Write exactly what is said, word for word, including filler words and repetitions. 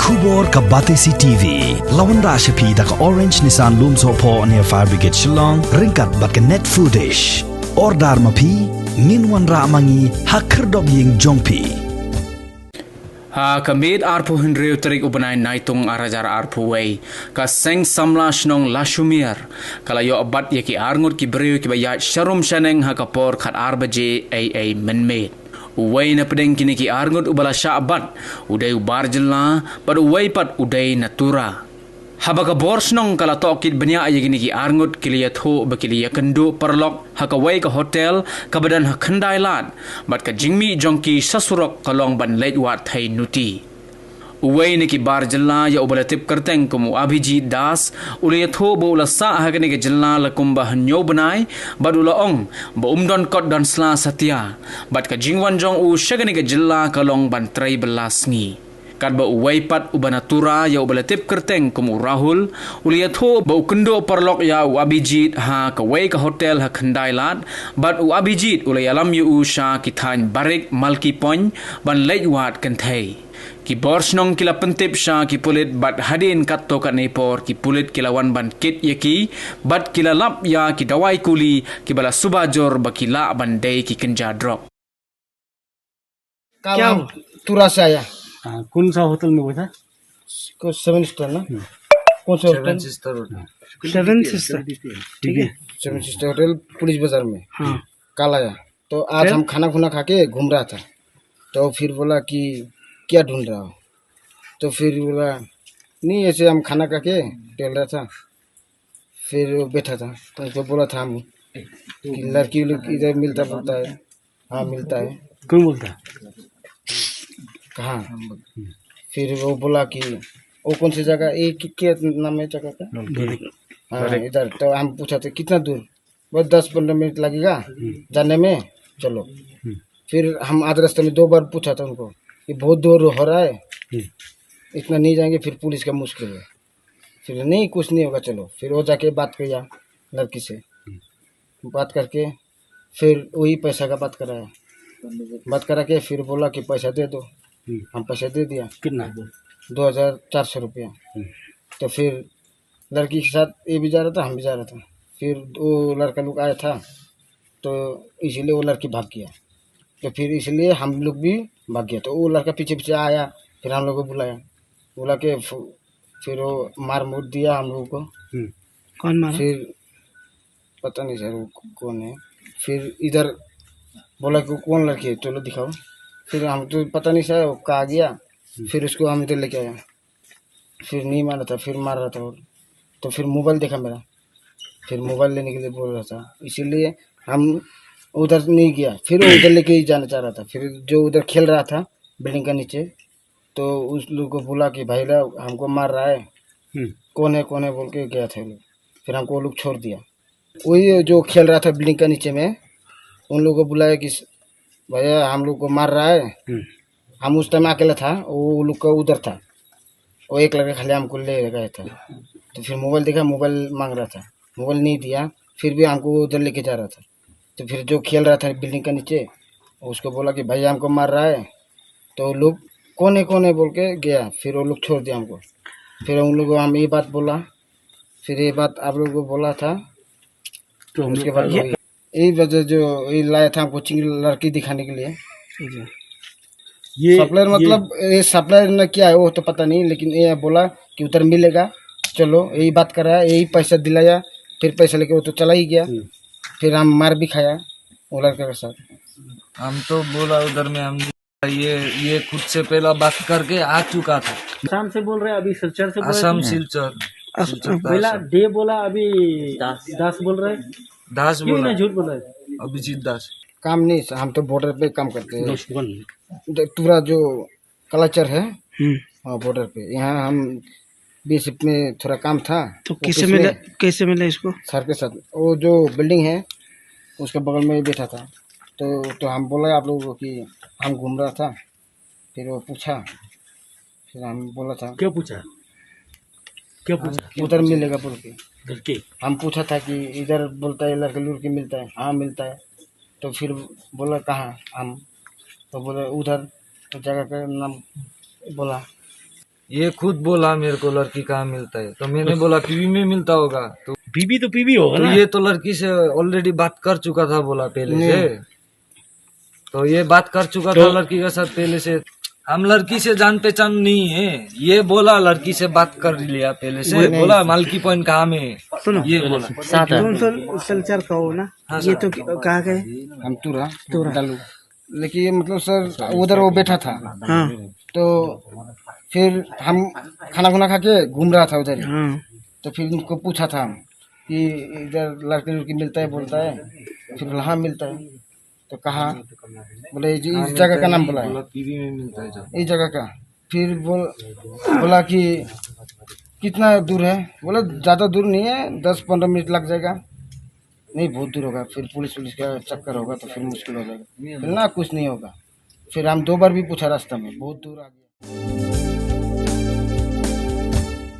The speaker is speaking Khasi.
Khubor ka Batesi T V la wanrah sha phi da ka Orange Nissan Lumsohphoh near Fire Brigade Shillong, ryngkat bad ka Net Foodish. Order ma phi, ngin wanrah ma ngi ha khyrdop ïing jong phi. Ha ka miet arphew hynriew tarik u bnai Naitung ar hajar arphew wei, ka Seng Samla Shnong Lashumiar ka la ïoh bat ïa ki arngut ki briew kiba ïaid sharum shaneng ha ka por khat ar baje ei ei mynmiet. Uwei na pdeng kine ki arngut uba la shah bat u dei u bar jylla, bad uwei pat u dei na Tura. Haba ka bor shnong ka la tohkit bniah ïa kine ki arngut, ki la ïathuh ba ki la ïakynduh paralok ha kawei ka hotel kaba don ha Khyndailad, bad ka jingmih jong ki sha surok ka long ban leit wad thei nuti. Uwei na ki bar jylla ïa uba la tip kyrteng kum u Abhijit Das u la ïathuh ba u la sah ha kane ka jylla la kumba hynñiew bnai, bad u la ong ba um don kot don sla satia, bad ka jingwan jong u sha kane ka jylla ka long ban trei bylla sngi. Katba uwei pat uba na Tura ïa uba la tip kyrteng kum u Rahul u la ïathuh ba u kynduh paralok ïa u Abhijit ha kawei ka hotel ha Khyndailad, bad u Abhijit u la ïalam ïa u sha ki thaiñ Barik Malki Point ban leit wad kynthei. Ki bor shnong ki la pyntip sha ki pulit, bad hadien katto katne por ki pulit ki la wan ban kit ïa ki, bad ki la lap ïa ki dawai kuli kiba la suba jur ba ki lah ban dei ki kynja drok. क्या हुआ? तुरा से आया। हाँ, कौन सा होटल में हुआ था? को सेवन स्टार ना? हम्म। कौन सा होटल? सेवन सिस्टर होटल। सेवन सिस्टर। ठीक है। सेवन सिस्टर होटल, पुलिस बाजार में। हाँ। कल आया। तो आज फिर? हम खाना खुना खा के घूम रहा था, तो फिर बोला कि क्या ढूंढ रहा हो? तो फिर बोला, नहीं, ऐसे हम खाना खा के टहल रहा था, फिर वो बैठा था, तो उसको बोला था हम कि लड़की लोग इधर मिलता बोलता है। हाँ, मिलता है। कौन बोलता है? कहाँ? फिर वो बोला कि वो कौन सी जगह, ये कि-, क्या नाम है जगह का? हाँ, इधर। तो हम पूछा था, कितना दूर? बस दस पन्द्रह मिनट लगेगा जाने में, चलो। हम्म। फिर हम आधे रास्ते में दो बार पूछा था उनको कि बहुत दूर हो रहा है, हम्म। इतना नहीं जाएंगे, फिर पुलिस का मुश्किल है। फिर नहीं, कुछ नहीं होगा, चलो। फिर वो जाके बात किया लड़की से, हम्म। बात करके फिर वही पैसा का बात कराया, बात करा के फिर बोला कि पैसा दे दो। हम्म। हम पैसा दे दिया। कितना? दो हज़ार चार सौ रुपया। हम्म। तो फिर लड़की के साथ ये भी जा रहा था, हम भी जा रहा था। फिर वो लड़का लोग आया था, तो इसीलिए वो लड़की भाग गया। तो फिर इसलिए हम लोग भी भाग गया। तो वो लड़का पीछे पीछे आया, फिर हम लोग को बुलाया, बुला के फु-, फिर वो मार मुर दिया हम लोगों को। हम्म। कौन मारा? फिर पता नहीं सर, वो कौन है। फिर इधर बोला कि कौन लड़की है, चलो दिखाओ। फिर हम तो पता नहीं सर, वो कहाँ गया। हम्म। फिर उसको हम इधर लेके आया। फिर नहीं माना था, फिर मार रहा था वो। तो फिर मोबाइल देखा मेरा, फिर मोबाइल लेने के लिए बोल रहा था, इसीलिए हम उधर नहीं गया। फिर वो उधर लेके ही जाना चाह रहा था। फिर जो उधर खेल रहा था बिल्डिंग का नीचे, तो उस लोग को बोला कि भाई ला, हमको मार रहा है, हम्म। कौन है, कौन है बोल के गया था ये लोग। फिर हमको वो लोग छोड़ दिया। वही जो खेल रहा था बिल्डिंग का नीचे में, उन लोगों को बुलाया कि भैया, हम लोग को मार रहा है। हम्म। हम उस टाइम अकेला था, वो लोग का उधर था, वो एक लड़का खाली हमको ले गया था। तो फिर मोबाइल देखा, मोबाइल मांग रहा था, मोबाइल नहीं दिया, फिर भी हमको उधर लेके जा रहा था। तो फिर जो खेल रहा था बिल्डिंग का नीचे, उसको बोला कि भैया, हमको मार रहा है। तो वो लोग कौन है, कौन है बोल के गया, फिर वो लोग छोड़ दिया हमको। फिर उन लोगों को हम ये बात बोला, फिर ये बात आप लोगों को बोला था। तो हम उसके लोग बाद का वही, यही वजह जो ये लाया था हमको चिंगी लड़की दिखाने के लिए। जी। ये सप्लायर ये मतलब, ये सप्लायर ना क्या है वो तो पता नहीं, लेकिन ये बोला कि उधर मिलेगा, चलो, यही बात करा, यही पैसा दिलाया, फिर पैसा लेके वो तो चला ही गया। हम्म। फिर हम मार भी खाया वो लड़का के साथ। हम तो बोला उधर में हम ये, ये खुद से पहला बात करके आ चुका था। आसाम से बोल रहे हैं, अभी सिलचर से बोल रहे हैं। आसाम, सिलचर। अस-, सिलचर था पहला आसाम। डे बोला, अभी दास। दास बोल रहे हैं। दास क्यों बोला। इतना झूठ बोल रहे हैं? अभिजीत दास। काम नहीं, हम तो बॉर्डर पे काम करते हैं। द-, पूरा जो कल्चर है, हम्म। हाँ, बॉर्डर पे। यहाँ हम बीएसएफ में थोड़ा काम था, तो कैसे ऑफिस मिला, में। कैसे मिला इसको? सर के साथ। वो जो बिल्डिंग है, उसके बगल में ही बैठा था। तो, तो हम बोला आप लोगों को कि हम घूम रहा था, फिर वो पूछा, फिर हम बोला था। क्या पूछा? क्या पूछा? उधर मिलेगा बोल के। घर के? हम पूछा था कि इधर बोलता है लड़के लुड़के मिलता है? हाँ, मिलता है। तो फिर बोला, "कहाँ?" हम तो बोले, "उधर।" तो जगह का नाम बोला। ये खुद बोला मेरे को लड़की कहाँ मिलता है, तो मैंने बोला पीवी में मिलता होगा। तो बीबी तो पीवी होगा तो ना। ये तो लड़की से ऑलरेडी बात कर चुका था बोला पहले से। तो ये बात कर चुका था लड़की के साथ पहले से। हम लड़की से जान पहचान नहीं है, ये बोला लड़की से बात कर लिया पहले से। बोला मालकी पॉइंट कहाँ में है? सुनो, ये बोला। साथ है। कौन सा सिलचर का हो ना? हाँ, ये सर। तो कहाँ का है? हम तुरा। तुरा। डालू। लेकिन ये मतलब सर उधर वो बैठा था। हाँ। तो फिर हम खाना खुना खा के घूम रहा था उधर ही। हाँ। तो फिर इनको पूछा था हम कि इधर लड़की लड़की मिलता है बोलता है। फिर बोला हाँ मिलता है। तो कहा बोले जी इस जगह का नाम बोला है। बोला पीवी में मिलता है जब। इस जगह का। फिर बोल बोला कि कितना दूर है? बोला ज़्यादा दूर नहीं है, दस पन्द्रह मिनट लग जाएगा। नहीं बहुत दूर होगा, फिर पुलिस वुलिस का चक्कर होगा तो फिर मुश्किल हो जाएगा। फिर ना कुछ नहीं होगा। फिर हम दो बार भी पूछा रास्ता में, बहुत दूर आ गया।